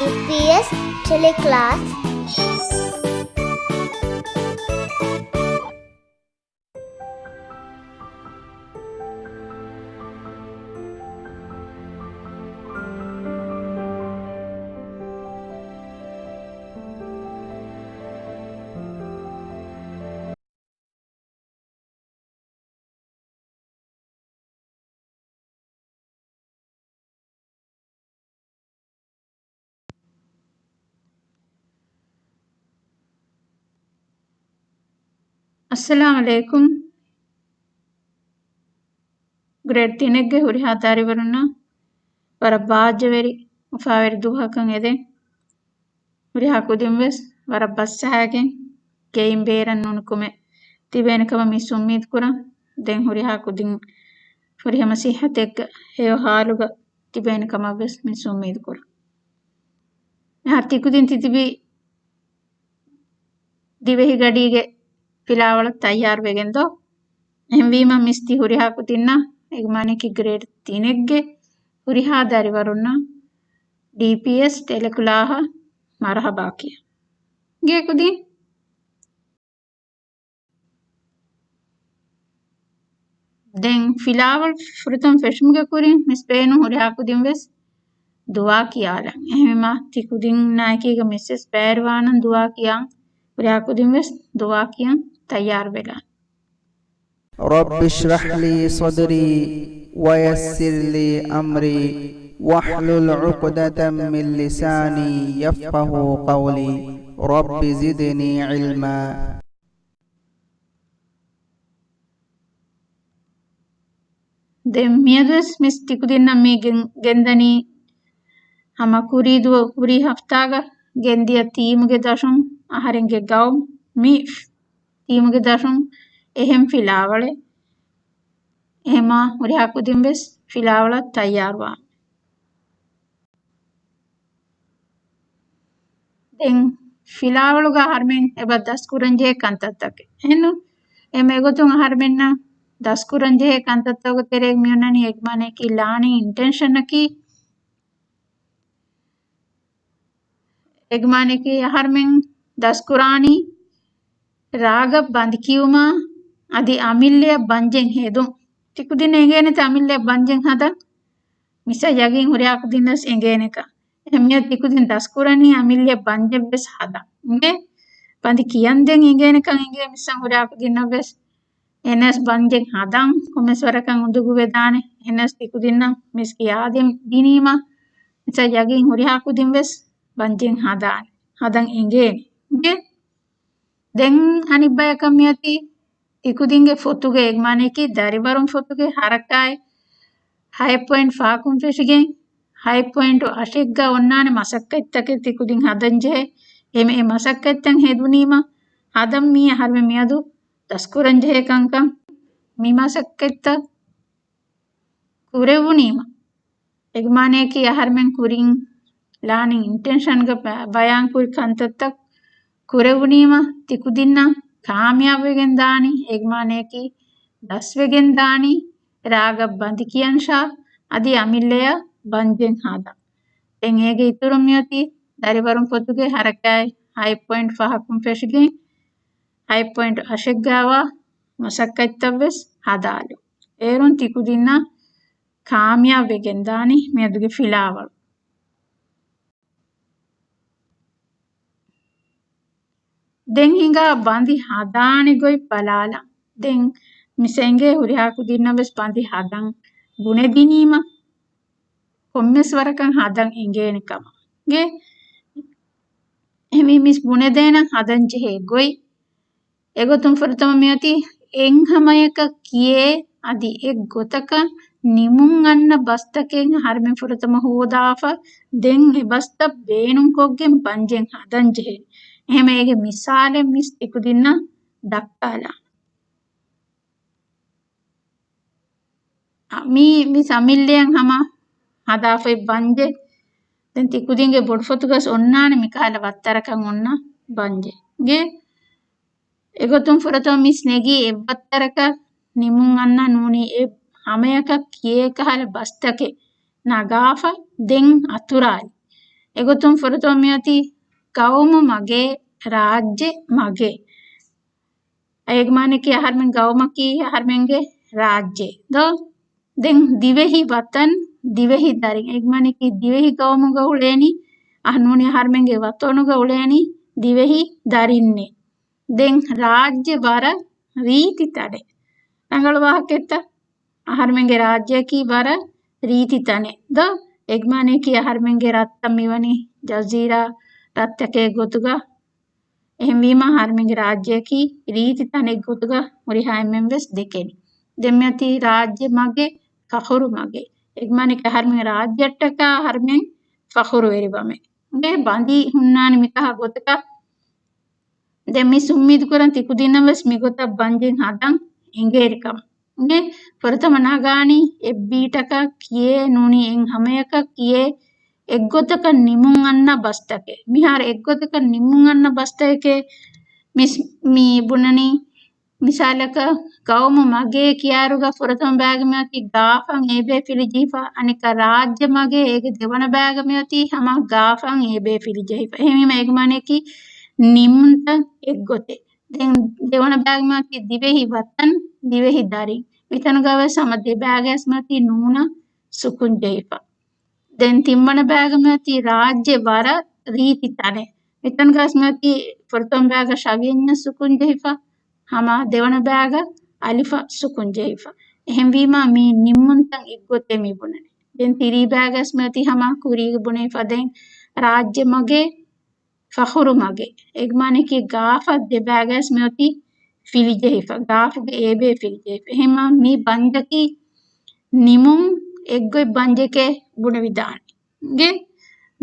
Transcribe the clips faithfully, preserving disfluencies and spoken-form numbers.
ޑީޕީއެސް ޓެލެކްލާސް. އައްސަލާމު ޢަލައިކުމް. ގްރޭޑް ތިނެއްގެ ހުރިހާ ދަރިވަރުންނަށް ވަރަށް ބާއްޖަވެރި އުފާވެރި ދުވަހަކަށް އެދެން. ހުރިހާ ކުދިން ވެސް ވަރަށް ބަސްއަހާގެން ގެއިން ބޭރަށް ނުނުކުމެ ތިބޭނެ ކަމަށް މިސް އުއްމީދު ކުރަން. ދެން ހުރިހާ ކުދިން ހުރިހަމަ ސިއްހަތެއްގަ ހެޔޮ ހާލުގަ ތިބޭނެ ކަމަށް ވެސް މިސް އުއްމީދު ކުރަން. މިހާރު ތިކުދިން ތިތިބީ ދިވެހި ގަޑީގެ ފިލާވަޅަށް ތައްޔާރު ވެގެން ދޯ؟ އެހެންވީމަ މިސް ތި ހުރިހާ ކުދިންނަށް އެގްމާނެކި ގްރޭޑް ތިނެއްގެ ހުރިހާ ދަރިވަރުންނަށް ޑީޕީއެސް ޓެލެކްލާހަށް މަރުހަބާ ކިޔަން. ގޭ ކުދިން. ދެން ފިލާވަޅު ފުރަތަމަ ފެށުމުގެ ކުރިން މިސް ބޭނުން ހުރިހާ ކުދިން ވެސް ދުޢާ ކިޔާލަން. އެހެންވީމަ ތި ކުދިންނާއެކީގަ މިސް ވެސް ބައިވެރިވާނަން ދުޢާ ކިޔާން. ހުރިހާ ކުދިން ވެސް ދުޢާ ކިޔަން ތައްޔާރު ވެލާން. رب اشرح لي صدري ويسر لي أمري واحلل عقدة من لساني يفقهوا قولي. رب زدني علما. ދެން މިއަދުވެސް މިސް ތިކުދިންނަށް މި ގެން-، ގެންދަނީ ހަމަ ކުރީ ދުވަ-، ކުރީ ހަފްތާގަ ގެންދިޔަ ތީމުގެ ދަށުން އަހަރެންގެ ގައުމު މި ތީމުގެ ދަށުން އެހެން ފިލާވަޅެއް. އެހެމާ ހުރިހާ ކުދިން ވެސް ފިލާވަޅަށް ތައްޔާރުވާން. ދެން ފިލާވަޅުގަ އަހަރުމެން އެބަ ދަސްކުރަންޖެހޭ ކަންތައްތަކެއް. އެހެންނު އެމެ ގޮތުން އަހަރުމެންނަށް ދަސްކުރަންޖެހޭ ކަންތައްތަކުގެ ތެރޭގަ މިއޮންނަނީ އެގްމާނައަކީ ލާނިން އިންޓެންޝަނަކީ. އެގްމާނައަކީ އަހަރުމެން ދަސްކުރާނީ ރާގަށް ބަނދިކިޔުމާ އަދި އަމިއްލަޔަށް ބަންޖެއް ހެދުން. ތިކުދިން އެނގޭނެތަ އަމިއްލަޔަށް ބަންޖެއް ހަދަން؟ މިސްއަށް ޔަގީން ހުރިހާ ކުދިންނަސް އެނގޭނެކަން. އެހެން މިއަދު ތިކުދިން ދަސްކުރަނީ އަމިއްލަޔަށް ބަންޖެއް ވެސް ހަދަން. އިނގޭ؟ ބަނދި ކިޔަންދެން އެނގޭނެކަން އެނގޭ މިސްއަށް ހުރިހާ ކުދިންނަށް ވެސް. އެހެނަސް ބަންޖެއް ހަދަން ކޮންމެސް ވަރަކަށް އުނދަގޫވެދާނެ. އެހެނަސް ތިކުދިންނަށް މިސް ކިޔާދިނީމަ، މިސްއަށް ޔަގީން ހުރިހާ ކުދިން ވެސް ބަންޖެއް ހަދާނެ. ހަދަން އެނގޭނެ. އިނގޭ؟ ދެން އަނެއްބަޔަކަށް މިއޮތީ ތިކުދިންގެ ފޮތުގެ އެގްމާނައަކީ ދަރިވަރުން ފޮތުގެ ހަރަކާތް ހައެއް ޕޮއިންޓް ފަހަކުން ފެށިގެން ހައެއް ޕޮއިންޓު އަށެއްގަ އޮންނާނެ މަސައްކަތްތަކެއް ތިކުދިން ހަދަންޖެހޭ. އެމެ އެ މަސައްކަތްތައް ހެދުނީމަ ހަދަން މީ އަހަރުމެން މިއަދު ދަސްކުރަންޖެހޭ ކަންކަން. މި މަސައްކަތްތައް ކުރެވުނީމަ އެގްމާނައަކީ އަހަރުމެން ކުރިން ލާނިން އިންޓެންޝަންގަ ބަ-، ބަޔާންކުރި ކަންތައްތައް ކުރެވުނީމަ ތިކުދިންނަށް ކާމިޔާބުވެގެން ދާނީ. އެގްމާނައަކީ ދަސްވެގެން ދާނީ. ރާގަށް ބަނދި ކިޔަންޝާ އަދި އަމިއްލަޔަށް ބަންޖެއް ހަދަން. ދެން އޭގެ އިތުރުން މިއޮތީ ދަރިވަރުން ފޮތުގެ ހަރަކާތް ހައެއް ޕޮއިންޓް ފަހަކުން ފެށިގެން ހައެއް ޕޮއިންޓް އަށެއްގައިވާ މަސައްކަތްތައް ވެސް ހަދާލުން. އޭރުން ތިކުދިންނަށް ކާމިޔާބުވެގެން ދާނީ މިއަދުގެ ފިލާވަޅު. ދެން ހިނގާ ބަނދި ހަދާނެ ގޮތް ބަލާލަން. ދެން މިސް އެނގޭ ހުރިހާ ކުދިންނަށް ވެސް ބަނދި ހަދަން ބުނެދިނީމަ ކޮންމެސް ވަރަކަށް ހަދަން އެނގޭނެ ކަމަށް. އިނގޭ؟ އެހެންވީ މިސް ބުނެދޭނަން ހަދަން ޖެހޭ ގޮތް. އެގޮތުން ފުރަތަމަ މިއޮތީ އެއް ހަމަޔަކަށް ކިޔޭ އަދި އެއް ގޮތަކަށް ނިމުން އަންނަ ބަސްތަކެއް އަހަރުމެން ފުރަތަމަ ހޯދާފަ، ދެން އެ ބަސްތައް ބޭނުންކޮށްގެން ބަންޖެއް ހަދަން ޖެހޭ. އެހެމަ އޭގެ މިސާލެއް މިސް ތިކުދިންނަށް ދައްކާލާނަން. އަ، މީ، މިސް އަމިއްލަޔަށް ހަމަ ހަދާފައި ބަންޖެއް. ދެން ތިކުދިންގެ ބޮޑުފޮތުގަސް އޮންނާނެ މިކަހަލަ ވައްތަރަކަށް އޮންނަ ބަންޖެއް. އިނގޭ؟ އެގޮތުން ފުރަތަމަ މިސް ނެގީ އެއްވައްތަރަކަށް ނިމުން އަންނަ ނޫނީ އެއް ހަމަޔަކަށް ކިޔޭ ކަހަލަ ބަސްތަކެއް ނަގާފަ ދެން އަތުރާލި. އެގޮތުން ފުރަތަމަ މިއޮތީ ގައުމު މަގޭ، ރާއްޖެ މަގޭ. އޭގެ މާނައަކީ އަހަރުމެން ގައުމަކީ އަހަރުމެންގެ ރާއްޖެ ދޯ؟ ދެން ދިވެހި ވަތަން، ދިވެހި ދަރިން. އޭގެ މާނައަކީ ދިވެހި ގައުމުގަ އުޅޭނީ، އަހަ ނޫނީ އަހަރުމެންގެ ވަތަނުގަ އުޅޭނީ ދިވެހި ދަރިންނޭ. ދެން ރާއްޖެ ވަރަށް ރީތި ތަނެއް. ރަނގަޅު ވާހަކައެއްތަ؟ އަހަރުމެންގެ ރާއްޖެއަކީ ވަރަށް ރީތި ތަނެއް ދޯ؟ އޭގެ މާނައަކީ އަހަރުމެންގެ ރަށްތައް މިވަނީ ޖަޒީރާ ރަށްތަކެއް ގޮތުގަ. އެހެންވީމަ އަހަރުމެންގެ ރާއްޖެއަކީ ރީތި ތަނެއް ގޮތުގަ ހުރިހާ އެންމެން ވެސް ދެކެނީ. ދެން މިއޮތީ ރާއްޖެ މަގޭ، ފަޚުރު މަގޭ. އޭގެ މާނައަކީ އަހަރުމެން ރާއްޖެއަށްޓަކާ އަހަރުމެން ފަޚުރުވެރިވަމޭ. އިނގޭ ބަނދީ ހުންނާނެ މިތަހާ ގޮތަކަށް. ދެން މި އުއްމީދު ކުރަން ތިކުދިންނަށް ވެސް މިގޮތަށް ބަންޖެއް ހަދަން އެނގޭރިކަމަށް. އިނގޭ ފުރަތަމަ ނަގާނީ އެއްބީޓަކަށް ކިޔޭ ނޫނީ އެއް ހަމަޔަކަށް ކިޔޭ އެއްގޮތަކަށް ނިމުން އަންނަ ބަސްތަކެއް. މިހާރު އެއްގޮތަކަށް ނިމުން އަންނަ ބަސްތަކެކޭ މިސް-، މި ބުނަނީ. މިސާލަކަށް، ގައުމު މަގޭ ކިޔާއިރުގަ ފުރަތަމަ ބައިގަ މިއޮތީ ގާފަން އޭބޭ ފިލިޖެހިފަ، އަނެއްކާ ރާއްޖެ މަގޭ އޭގެ ދެވަނަ ބައިގަ މިއޮތީ ހަމަ ގާފަން އޭބޭ ފިލިޖެހިފަ. އެހެންވީމަ އޭގެ މާނައަކީ ނިމުންތައް އެއްގޮތެއް. ދެން ދެވަނަ ބައިގަ މިއޮތީ ދިވެހި ވަތަން، ދިވެހި ދަރިން. މިތަނުގަ ވެސް ހަމަ ދެ ބައިގަ ވެސް މިއޮތީ ނޫނަށް ސުކުން ޖެހިފަ. ދެން ތިންވަނަ ބައިގަ މިއޮތީ ރާއްޖެ ވަރަށް ރީތި ތަނެއް. މިތަނުގަ ވެސް މިއޮތީ ފުރަތަމަ ބައިގަ ޝަވިޔަންޏަށް ސުކުން ޖެހިފަ، ހަމަ ދެވަނަ ބައިގަ އަލިފަށް ސުކުން ޖެހިފަ. އެހެންވީމަ މި ނިންމުންތައް އެއްގޮތޭ މި ބުނަނީ. ދެން ތިރީ ބައިގަ ވެސް މިއޮތީ ހަމަ ކުރީގަ ބުނެފަ. ދެން ރާއްޖެ މަގޭ، ފަޚުރު މަގޭ. އޭގެ މާނައަކީ ގާފަށް ދެ ބައިގަ ވެސް މިއޮތީ ފިލިޖެހިފަ. ގާފުގެ އޭބޭ ފިލިޖެހިފަ. އެހެންމަ މި ބަންޖަކީ ނިމުން އެއްގޮތް ބަންޖެކޭ ބުނެވިދާނެ. ގެ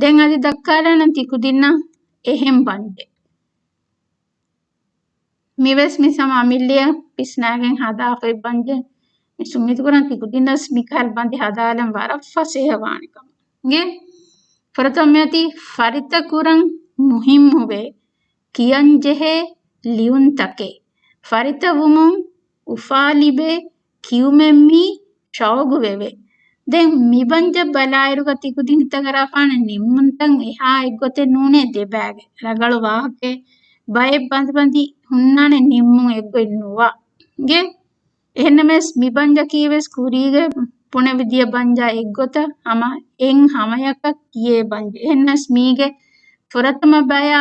ދެން އަދި ދައްކާލާނަން ތިކުދިންނަށް އެހެން ބަންޖެއް. މިވެސް މިސް ހަމަ އަމިއްލަޔަށް ވިސްނާގެން ހަދާފައި ބަންޖެއް. މިސް އުއްމީދު ކުރަން ތިކުދިންނަސް މިކަހަލަ ބަންދެއް ހަދާލަން ވަރަށް ފަސޭހަ ވާނެ ކަމަށް. ގެ ފުރަތަމަ މިއޮތީ ފަރިތަކުރަން މުހިއްމުވޭ ކިޔަންޖެހޭ ލިޔުންތަކެއް. ފަރިތަވުމުން އުފާލިބޭ ކިޔުމެއްމީ ޝައުގުވެވޭ. ދެން މި ބަންޖަށް ބަލާއިރުގަ ތިކުދިން ހިތަށް އަރާފާނެ ނިންމުންތައް އެހާ އެއްގޮތެއް ނޫނޭ ދެބައިގެ. ރަނގަޅު ވާހަކައެއް. ބައެއް ބަނދި ބަނދި ހުންނާނެ ނިންމުން އެއްގޮތް ނުވާ. ގެ އެހެންނަމަވެސް މި ބަންޖަކީ ވެސް ކުރީގެ ބުނެވިދިޔަ ބަންޖާ އެއްގޮތަށް ހަމަ އެއް ހަމަޔަކަށް ކިޔޭ ބަންޖެއް. އެހެންނަމަވެސް މީގެ ފުރަތަމަ ބަޔާ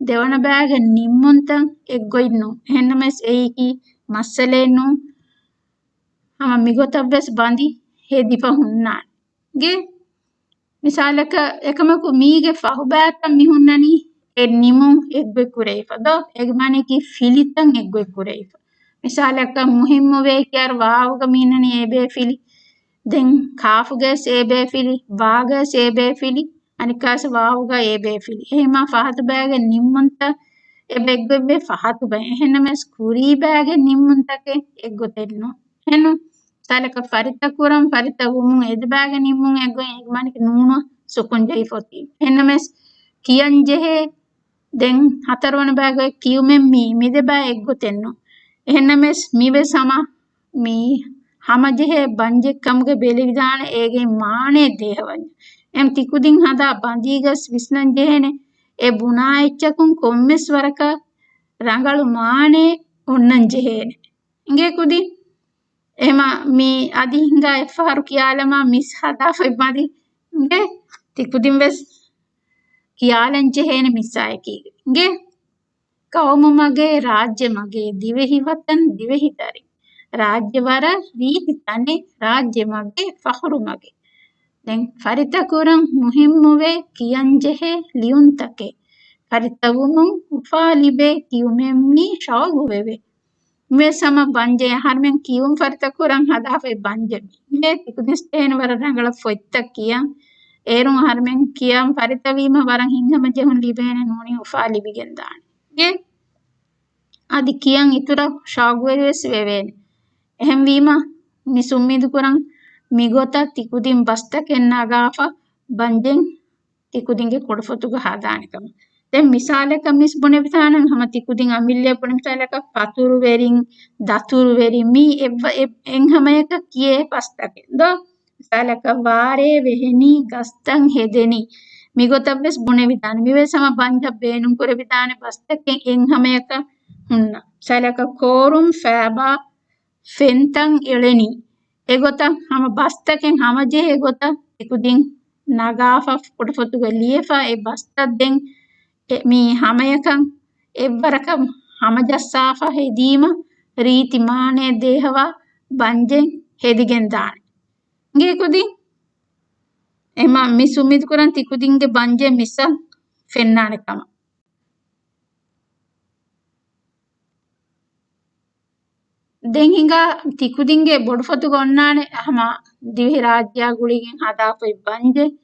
ދެވަނަ ބައިގެ ނިންމުންތައް އެއްގޮތް ނޫން. އެހެންނަމަވެސް އެއީކީ މައްސަލައެއް ނޫން. ހަމަ މިގޮތަށް ވެސް ބަންދި ހެދިފަ ހުންނާނެ. ގެ މިސާލަކަށް އެކަމަކު މީގެ ފަހުބައިތައް މި ހުންނަނީ އެ ނިމުން އެއްގޮތް ކުރެވިފަ ދޯ؟ އޭގެ މާނައަކީ ފިލިތައް އެއްގޮތް ކުރެވިފަ. މިސާލަކަށް މުހިއްމުވޭ ކިޔާ ވާވުގަ މީނަނީ އޭބޭ ފިލި. ދެން ކާފުގައިސް އޭބޭ ފިލި، ވާގައިސް އޭބޭ ފިލި، އަނެއްކާސް ވާވުގަ އޭބޭ ފިލި. އެހެންމާ ފަހަތު ބައިގެ ނިންމުންތައް އެބަ އެއްގޮތްވޭ ފަހަތު ބައި. އެހެންނަމަވެސް ކުރީ ބައިގެ ނިންމުންތަކެއް އެއްގޮތެއް ނޫން. އެހެންނު ސާލަކަށް ފަރިތަކުރަން ފަރިތަވުމުން އެދެބައިގެ ނިންމުން އެއްގޮތް އެގްމަނިކް ނޫނު ސުކުން ޖެހިފޮތީ. އެހެންނަމަވެސް ކިޔަން ޖެހޭ ދެން ހަތަރުވަނަ ބައިގެ ކިޔުމެއް މީ މި ދެބައި އެއްގޮތެއް ނޫން. އެހެންނަމަވެސް މިވެސް ހަމަ މި ހަމަޖެހޭ ބަންޖެއް ކަމުގެ ބެލެވިދާނެ އޭގެ މާނައެއް ދޭހަވަންޏާ. އެމް ތިކުދިން ހަދާ ބަންދީގަސް ވިސްނަން ޖެހޭނެ އެ ބުނާ އެއްޗަކުން ކޮންމެސް ވަރަކަށް ރަނގަޅު މާނައެއް އޮންނަން ޖެހޭނެ. އިނގޭ ކުދިން. އެހެމަ މި އަދި ހިނގާ އެއްފަހަރު ކިޔާލަމާ މިސް ހަދާފައި މަދި. އިނގޭ ތިކުދިން ވެސް ކިޔާލަން ޖެހޭނެ މިސްއާއެކީގަ. އިނގޭ ގައުމު މަގޭ، ރާއްޖެ މަގޭ، ދިވެހި ވަތަން، ދިވެހި ދަރިން. ރާއްޖެ ވަރަށް ރީތި ތަނެއް، ރާއްޖެ މަގޭ، ފަޚުރު މަގޭ. ދެން ފަރިތަކުރަން މުހިއްމުވޭ ކިޔަން ޖެހޭ ލިޔުންތަކެއް. ފަރިތަވުމުން އުފާލިބޭ ކިޔުމެއް މީ ޝައުގުވެވޭ. މިވެސް ހަމަ ބަންޖެއް އަހަރުމެން ކިޔުން ފަރިތަކުރަން ހަދާފައި ބަންޖެއް މީ. އިނގޭ ތިކުދިންސް ޖެހޭނެ ވަރަށް ރަނގަޅަށް ފޮތްތައް ކިޔަން. އޭރުން އަހަރުމެން ކިޔަން ފަރިތަވީމަ ވަރަށް ހިތްހަމަޖެހުން ލިބޭނެ ނޫނީ އުފާ ލިބިގެން ދާނެ. އިނގޭ އަދި ކިޔަން އިތުރަށް ޝައުގުވެރިވެސް ވެވޭނެ. އެހެންވީމަ މިސް އުއްމީދު ކުރަން މިގޮތަށް ތިކުދިން ބަސްތަކެއް ނަގާފަ ބަންޖެއް ތިކުދިންގެ ކުޑަފޮތުގަ ހަދާނެ ކަމަށް. ދެން މިސާލަކަށް މިސް ބުނެފިތާނަން ހަމަ ތިކުދިން އަމިއްލައަށް ބުނެ މިސާލަކަށް ފަތުރުވެރިން، ދަތުރުވެރިން މީ އެއްވަ-، އެ-، އެއްހަމަޔަކަށް ކިޔޭ ބަސްތަކެއް ދޯ؟ މިސާލަކަށް ވާރޭ ވެހެނީ، ގަސްތައް ހެދެނީ. މިގޮތަށްވެސް ބުނެވިދާނެ. މިވެސް ހަމަ ބަންޖަށް ބޭނުންކުރެވިދާނެ ބަސްތަކެއް އެއްހަމަޔަކަށް ހުންނަ. ސަލަކަ ކޯރުން ފައިބާ ފެންތަން އެޅެނީ. އެގޮތަށް ހަމަ ބަސްތަކެއް ހަމަޖެހޭ ގޮތަށް ތިކުދިން ނަގާފަ ފުޓުފޮތުގަ ލިޔެފަ އެ ބަސްތައް ދެން އެ މި ހަމަޔަކަށް އެއްވަރަކަށް ހަމަޖައްސާފަ ހެދީމަ ރީތި މާނައެއް ދޭހަވާ ބަންޖެއް ހެދިގެން ދާނެ. އިނގޭ ކުދިން އެމަ މި ސުމިދުކުރަން ތިކުދިންގެ ބަންޖެއް މިސްއަށް ފެންނާނެ ކަމަށް. ދެން ހިނގާ ތިކުދިންގެ ބޮޑުފޮތުގަ އޮންނާނެ ހަމަ ދިވެހިރާއްޖެއާ ގުޅިގެން ހަދާފައި ބަންޖެއް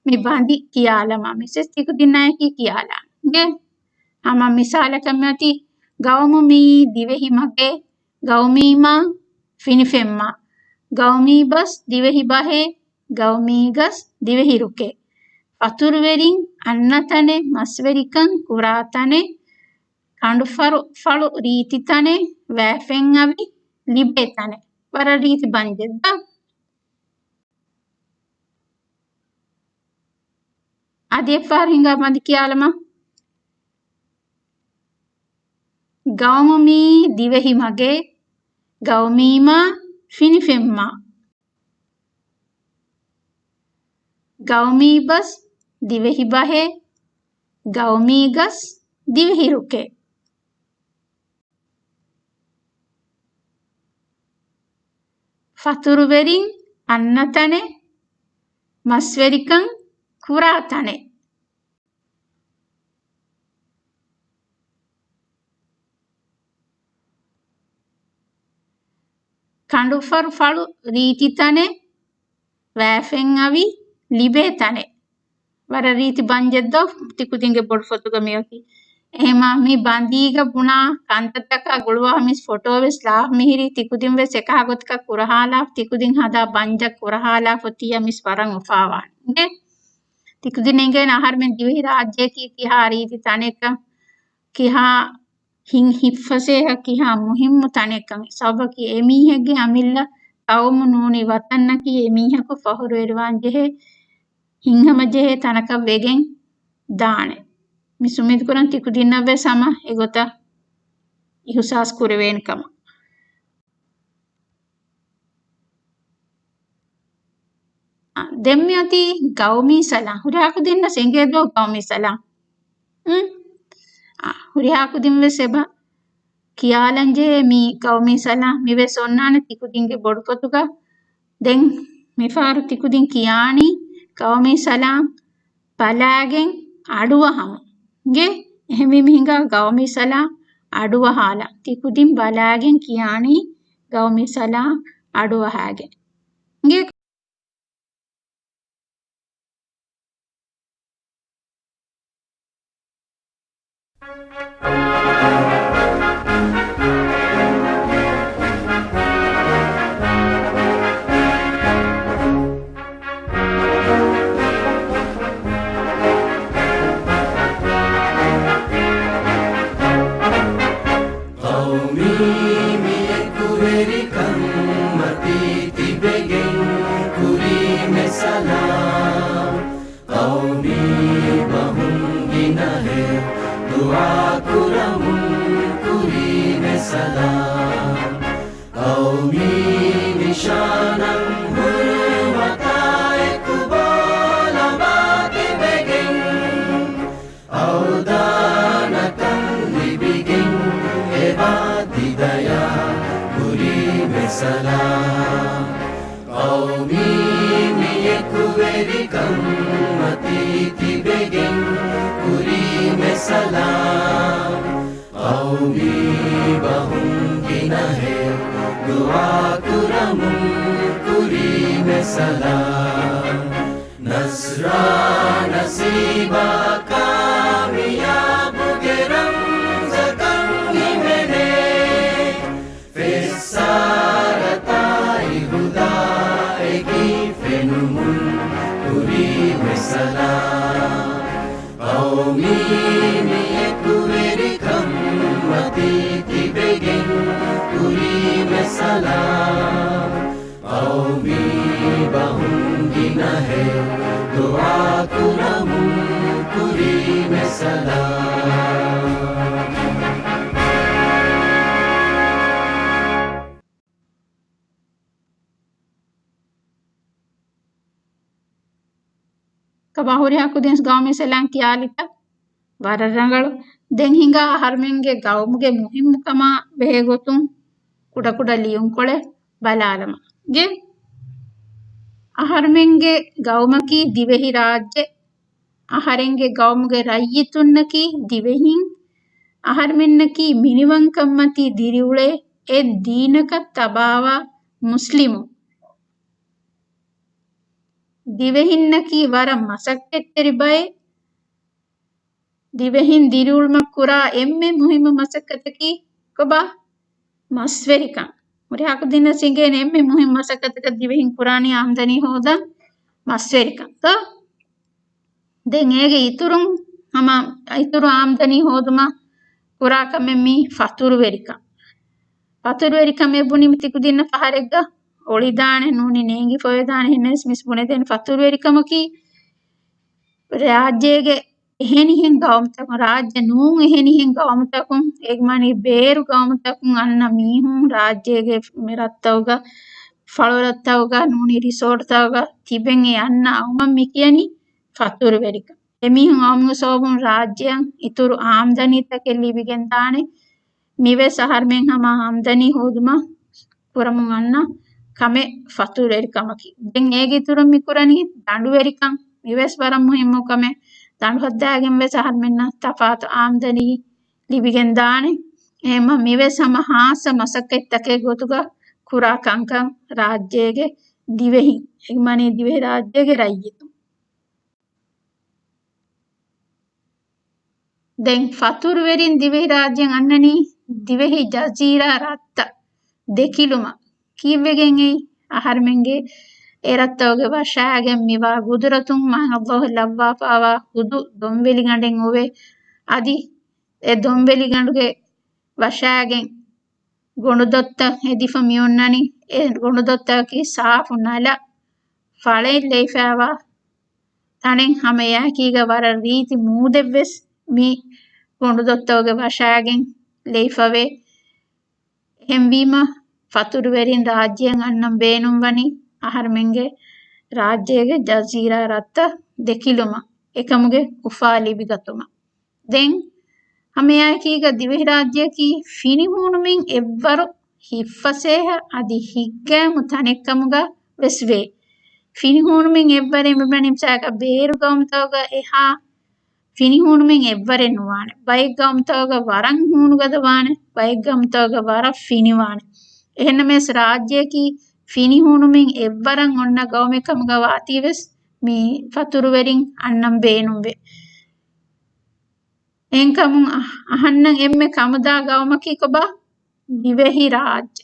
މި ބަނދި ކިޔާލަމާ މިސް ތިކުދިންނާއެކީ ކިޔާލާނެ. އިނގޭ؟ ހަމަ މިސާލަކަށް މިއޮތީ ގައުމު މީ ދިވެހި މަގޭ، ގައުމީ މާ ފިނިފެންމާ، ގައުމީ ބަސް ދިވެހި ބަހޭ، ގައުމީ ގަސް ދިވެހި ރުކޭ، ފަތުރުވެރިން އަންނަ ތަނެއް، މަސްވެރިކަން ކުރާ ތަނެއް، ކަނޑުފަރު ފަޅު ރީތި ތަނެއް، ވައިފެން އަވި ލިބޭ ތަނެއް. ވަރަށް ރީތި ބަންޖެއް ދޯ. އަދި އެއްފަހަރު ހިނގާ ބަނދި ކިޔާލަމާ. ގައުމު މީ ދިވެހި މަގޭ، ގައުމީ މާ ފިނިފެންމާ، ގައުމީ ބަސް ދިވެހި ބަހޭ، ގައުމީ ގަސް ދިވެހި ރުކޭ. ފަތުރުވެރިން އަންނަ ތަނެއް، މަސްވެރިކަން ކުރާ ތަނެއް. ކަނޑުފަރު ފަޅު ރީތި ތަނެއް، ވައިފެން އަވި ލިބޭ ތަނެއް. ވަރަށް ރީތި ބަންޖެއް ދޯ ތިކުދިންގެ ބޮޑު ފޮތުގަ މިއޮތީ. އެހެމާ މި ބަނދީގަ ބުނާ ކަންތައްތަކާ ގުޅުވާ މިސް ފޮޓޯ ވެސް ލާފަ މިހިރީ ތިކުދިން ވެސް އެކަހަ ގޮތަކަށް ކުރަހާލާ ތިކުދިން ހަދާ ބަންޖަށް ކުރަހާލާ ފޮތިއްޔާ މިސް ވަރަށް އުފާވާނެ. އިނގޭ؟ ތިކުދިން އެނގޭނެ އަހަރުމެން ދިވެހި ރާއްޖެއަކީ ކިހާ ރީތި ތަނެއްކަން، ކިހާ ހިތްފަސޭހަ ކިހާ މުހިއްމު ތަނެއްކަން. ސަބަބަކީ އެމީހެއްގެ އަމިއްލަ ޤައުމު ނޫނީ ވަތަންއަކީ އެމީހަކު ފަޚުރުވެރިވާން ޖެހޭ، ހިތްހަމަޖެހޭ ތަނަކަށް ވެގެން ދާނެ. މިސް އުއްމީދު ކުރަން ތިކުދިންނަށްވެސް ހަމަ އެގޮތަށް އިހުސާސް ކުރެވޭނެ ކަމަށް. އާ، ދެން މިއޮތީ ގައުމީ ސަލާން. ހުރިހާ ކުދިންނަށް އެނގޭ ދޯ ގައުމީ ސަލާން؟ އުން؟ އާ، ހުރިހާ ކުދިން ވެސް އެބަ ކިޔާލަން ޖެހޭ މި ގައުމީ ސަލާން މިވެސް އޮންނާނެ ތިކުދިންގެ ބޮޑުފޮތުގަ. ދެން މިފަހަރު ތިކުދިން ކިޔާނީ ގައުމީ ސަލާން ބަލާގެން އަޑުއަހަމު. އިނގޭ؟ އެހެންވީމަ ހިނގާ ގައުމީ ސަލާން އަޑުއަހާލަން. ތިކުދިން ބަލާގެން ކިޔާނީ ގައުމީ ސަލާން އަޑުއަހާގެން. އިނގޭ؟ ޤައުމީ މި އެކުވެރިކަން މަތީ ތިބެގެން ކުރީމެ ސަލާމް. ޤައުމީ ބަހުން ގިނަހެއް ދުޢާ ކުރަމުން ކުރީމެ ސަލާމް. ޤައުމީ ނިޝާނަށް ހުރުމަތާ އެކު ބޯ ލަނބާ ތިބެގެން، އަވްދާނަކަން ލިބިގެން އެބާ ތިދަޔާ ކުރީމެ ސަލާމް. ޤައުމީ މި އެކުވެރިކަން މަތީ ތިބެގެން ކުރީމެ ސަލާމް. ޤައުމީ ބަހުން ގިނަހެއް ދުޢާ ކުރަމުން ކުރީމެ ސަލާމް. ނަޞްރާ ނަސީބާ ކާމިޔާބުގެ ރަމްޒަކަށް ހިމެނޭ. ފެއްސާރަތާއި ހުދާއެކީ ފެނުމުން ކުރީމެ ސަލާމް. ޤައުމީ މި އެކުވެރިކަން މަތީ ތިބެގެން ކުރީމެ ސަލާމް. ޤައުމީ ބަހުން ގިނަހެއް ދުޢާ ކުރަމުން ސަލާމް. ކަމާ ހުރިހާ ކުދިން ގައުމީ ސަލާން ކިޔާލިތަ؟ ވަރަށް ރަނގަޅު. ދެން ހިނގާ އަހަރުމެންގެ ގައުމުގެ މުހިއްމުކަމާ ބެހޭ ގޮތުން ކުޑަކުޑަ ލިޔުންކޮޅެއް ބަލާލަމާ. ގެ އަހަރުމެންގެ ގައުމަކީ ދިވެހި ރާއްޖެ. އަހަރެންގެ ގައުމުގެ ރައްޔިތުންނަކީ ދިވެހިން. އަހަރުމެންނަކީ މިނިވަންކަންމަތީ ދިރިއުޅޭ އެއް ދީނަކަށް ތަބާވާ މުސްލިމުން. ދިވެހިންނަކީ ވަރަށް މަސައްކަތްތެރި ބައެއް. ދިވެހިން ދިރިއުޅުމަށް ކުރާ އެންމެ މުހިއްމު މަސައްކަތަކީ ކޮބާ؟ މަސްވެރިކަން. ހުރިހާ ކުދިންނަށް އެނގޭނެ އެންމެ މުހިއްމު މަސައްކަތަކަށް ދިވެހިން ކުރާނީ އާމްދަނީ ހޯދަން މަސްވެރިކަން. ތޯ؟ ދެން އޭގެ އިތުރުން ހަމަ އިތުރު އާމްދަނީ ހޯދުމަށް ކުރާ ކަމެއް މީ ފަތުރުވެރިކަން. ފަތުރުވެރިކަމެއް ބުނީ ތިކުދިންނަށް ފަހަރެއްގަ އޮޅިދާނެ ނޫނީ ނޭނގިފައިވެދާނެ ހިންނަސް މިސް ބުނެދޭނެ ފަތުރުވެރިކަމަކީ ރާއްޖޭގެ އެހެނިހެން ގައުމުތަކުން، ރާއްޖެ ނޫން އެހެނިހެން ގައުމުތަކުން، އޭގެ މާނަ ބޭރު ގައުމުތަކުން އަންނަ މީހުން ރާއްޖޭގެ މި ރަށްތަކުގަ، ފަޅުރަށްތަކުގަ ނޫނީ ރިސޯޓްތަކުގަ ތިބެން އެ އަންނަ އައުމަށް މި ކިޔަނީ ފަތުރުވެރިކަން. އެމީހުން އައުމުގެ ސަބަބުން ރާއްޖެއަށް އިތުރު އާމްދަނީތަކެއް ލިބިގެންދާނެ. މިވެސް އަހަރުމެން ހަމަ އާމްދަނީ ހޯދުމަށް ކުރަމުން އަންނަ ކަމެއް ފަތުރުވެރިކަމަކީ. ދެން އޭގެ އިތުރުން މި ކުރަނީ ދަނޑުވެރިކަން. މިވެސް ވަރަށް މުހިއްމު ކަމެއް. ދަނޑު ހައްދާގެން ވެސް އަހަރުމެންނަށް ތަފާތު އާމްދަނީ ލިބިގެން ދާނެ. އެހެންމަ މިވެސް ހަމަ ހާއްސަ މަސައްކަތްތަކެއް ގޮތުގަ ކުރާ ކަންކަން ރާއްޖޭގެ ދިވެހިން، އެ މާނަ ދިވެހި ރާއްޖޭގެ ރައްޔިތުން. ދެން ފަތުރުވެރިން ދިވެހިރާއްޖެއަށް އަންނަނީ ދިވެހި ޖަޒީރާ ރަށްތައް ދެކިލުމަށް. ކީއްވެގެން އެއީ؟ އަހަރުމެންގެ އެ ރަށްތަކުގެ ވަށާގެން މިވާ ގުދުރަތުން މާތް ﷲ އަށް ލައްވާފައިވާ ހުދު ދޮންވެލިގަނޑެއް އޮވޭ. އަދި އެ ދޮންވެލިގަނޑުގެ ވަށާގެން ގޮނޑުދޮށްތައް ހެދިފަ މިއޮންނަނީ. އެ ގޮނޑުދޮށްތަކަކީ ސާފު ނަލަ ފަޅައިން ލެއިފައިވާ ތަނެއް. ހަމައެއާއެކީގަ ވަރަށް ރީތި މޫދެއްވެސް މި ގޮނޑުދޮށްތަކުގެ ވަށާގެން ލެއިފަވޭ. އެހެންވީމަ، ފަތުރުވެރިން ރާއްޖެއަށް އަންނަން ބޭނުންވަނީ އަހަރުމެންގެ ރާއްޖޭގެ ޖަޒީރާ ރަށްތައް ދެކިލުމަށް، އެކަމުގެ އުފާ ލިބިގަތުމަށް. ދެން ހަމައެއާއެކީގަ ދިވެހިރާއްޖެއަކީ ފިނިހޫނުމިން އެއްވަރު ހިތްފަސޭހަ އަދި ހިތްގައިމު ތަނެއްކަމުގަ ވެސް ވޭ. ފިނިހޫނުމިން އެއްވަރެއް މި ބަނި މިސާލަކަށް ބޭރު ގައުމުތަކުގަ އެހާ ފިނިހޫނުމިން އެއްވަރެއް ނުވާނެ. ބައެއް ގައުމުތަކުގަ ވަރަށް ހޫނުގަދަ ވާނެ، ބައެއް ގައުމުތަކުގަ ވަރަށް ފިނިވާނެ. އެހެންނަމަވެސް ރާއްޖެއަކީ ފިނިހޫނުމިން އެއްވަރަށް އޮންނަ ގައުމެއް ކަމުގަ ވާތީވެސް މި ފަތުރުވެރިން އަންނަން ބޭނުންވޭ. އެހެންކަމުން އަ-، އަހަންނަށް އެންމެ ކަމުދާ ގައުމަކީ ކޮބާ؟ ދިވެހިރާއްޖެ.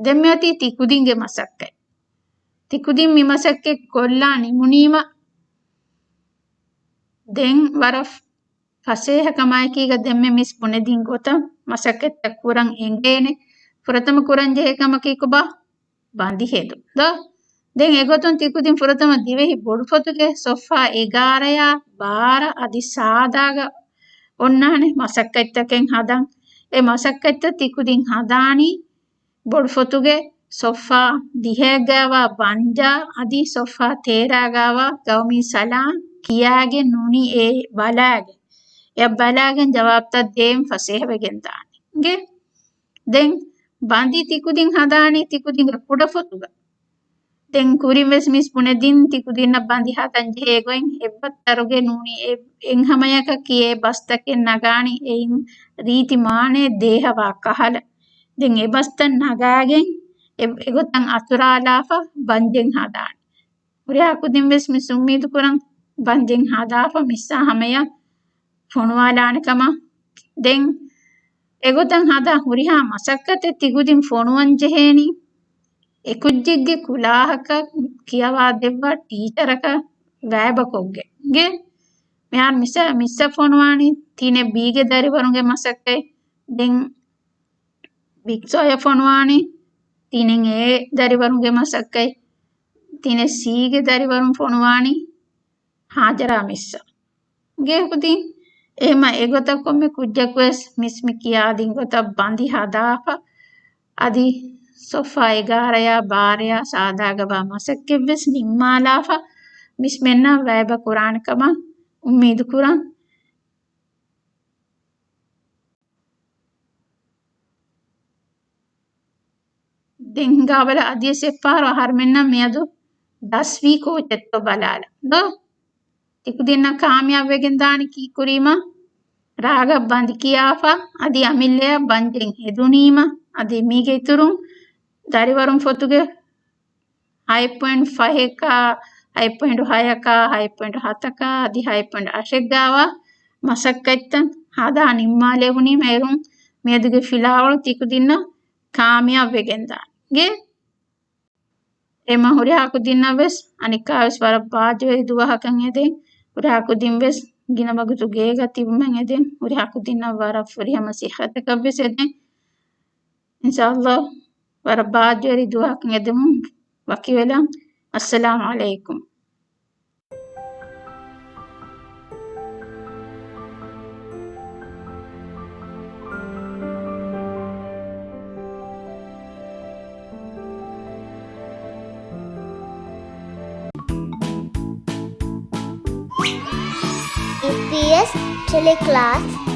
ދެން މިއޮތީ ތިކުދިންގެ މަސައްކަތް. ތިކުދިން މި މަސައްކަތް ކޮށްލާ ނިމުނީމަ، ދެން ވަރަށް ފަސޭހަ ކަމާއެކީގަ ދެންމެ މިސް ބުނެދިން ގޮތަށް މަސައްކަތްތައް ކުރަން އެނގޭނެ. ފުރަތަމަ ކުރަން ޖެހޭ ކަމަކީ ކޮބާ؟ ބަނދި ހެދުން. ދޯ؟ ދެން އެގޮތުން ތިކުދިން ފުރަތަމަ ދިވެހި ބޮޑުފޮތުގެ ސޮފްހާ އެގާރަޔާ ބާރަ އަދި ސާދާގަ އޮންނާނެ މަސައްކަތްތަކެއް ހަދަން. އެ މަސައްކަތްތައް ތިކުދިން ހަދާނީ ބޮޑުފޮތުގެ ސޮފްހާ ދިހައެއްގައިވާ ބަންޖާ އަދި ސޮފްހާ ތޭރައިގައިވާ ގައުމީ ސަލާން ކިޔާގެން ނޫނީ އެ ބަލާގެން. އެ ބަލާގެން ޖަވާބުތައް ދޭން ފަސޭހަވެގެން ދާނެ. އިނގޭ؟ ދެން ބަނދި ތިކުދިން ހަދާނީ ތިކުދިންގެ ކުޑަފޮތުގަ. ދެން ކުރިން ވެސް މިސް ބުނެދިން ތިކުދިންނަށް ބަނދި ހަދަން ޖެހޭ ގޮތް އެއްބަސްތަރުގެ ނޫނީ އެ-، އެއްހަމަޔަކަށް ކިޔޭ ބަސްތަކެއް ނަގާނީ އެއިން ރީތި މާނައެއް ދޭހަވާ ކަހަލަ. ދެން އެ ބަސްތައް ނަގާގެން އެ-، އެގޮތަށް އަތުރާލާފަ ބަންޖެއް ހަދާނެ. ހުރިހާ ކުދިން ވެސް މިސް އުއްމީދު ކުރަން ބަންޖެއް ހަދާފަ މިސްއާ ހަމަޔަށް ފޮނުވާލާނެ ކަމަށް. ދެން އެގޮތަށް ހަދާ ހުރިހާ މަސައްކަތެއް ތިކުދިން ފޮނުވަން ޖެހޭނީ އެކުއްޖެއްގެ ކުލާހަކަށް ކިޔަވާ ދެއްވާ ޓީޗަރަކަށް ވައިބަކޮށްގެން. އިނގޭ؟ މިހާރު މިސްއަށް، މިސްއަށް ފޮނުވާނީ ތިނެއް ބީގެ ދަރިވަރުންގެ މަސައްކަތް. ދެން ބިކްސޯޔަށް ފޮނުވާނީ ތިނެއް އޭ ދަރިވަރުންގެ މަސައްކަތް. ތިނެއް ސީގެ ދަރިވަރުން ފޮނުވާނީ ހާޖަރާ މިސްއަށް. ގޭ ކުދިން އެހެމަ އެގޮތަށް ކޮންމެ ކުއްޖަކުވެސް މިސް މި ކިޔާދިން ގޮތަށް ބަނދި ހަދާފަ، އަދި ސޮފާ އެގާރަޔާ ބާރަޔާ ސާދާގަވާ މަސައްކަތްވެސް ނިންމާލާފަ، މިސްމެންނަށް ވައިބަ ކުރާނެ ކަމަށް އުއްމީދު ކުރަން. ދެން ހިނގާބަލަ އަދިވެސް އެއްފަހަރު އަހަރުމެންނަށް މިއަދު ދަސްވީ ކޯޗެއްތޯ ބަލާލަ. ދޯ؟ ތިކުދިންނަށް ކާމިޔާބުވެގެން ދާނީ ކީއްކުރީމަ؟ ރާގަށް ބަނދި ކިޔާފަ، އަދި އަމިއްލަޔަށް ބަންޖެން ހެދުނީމަ، އަދި މީގެ އިތުރުން ދަރިވަރުން ފޮތުގެ ހަތް ޕޮއިންޓް ފަހަކާ، ހަތް ޕޮއިންޓް ހަޔަކާ، ހަތް ޕޮއިންޓް ހަތަކާ، އަދި ހަތް ޕޮއިންޓް އަށެއްގައިވާ މަސައްކަތްތައް ހަދާ ނިންމާލެވުނީމަ އޭރުން މިއަދުގެ ފިލާވަޅު ތިކުދިންނަށް ކާމިޔާބުވެގެންދާނެ. އޭ މަ ހުރިހާ ކުދިންނަށް ވެސް އަނެއްކާވެސް ވަރަށް ބާއްޖަވެރި ދުވަހަކަށް އެދެން. ހުރިހާ ކުދިން ވެސް ގިނަ ވަގުތު ގޭގަ ތިބުމަށް އެދެން. ހުރިހާ ކުދިންނަށް ވަރަށް ފުރިހަމަ ސިއްހަތަކަށް ވެސް އެދެން. އިންޝާﷲ ވަރަށް ބާއްޖަވެރި ދުވަހަކަށް އެދެމުން ވަކިވެލަން. އައްސަލާމު ޢަލައިކުމް. އީޕީއެސް ޓެލެކްލާސް.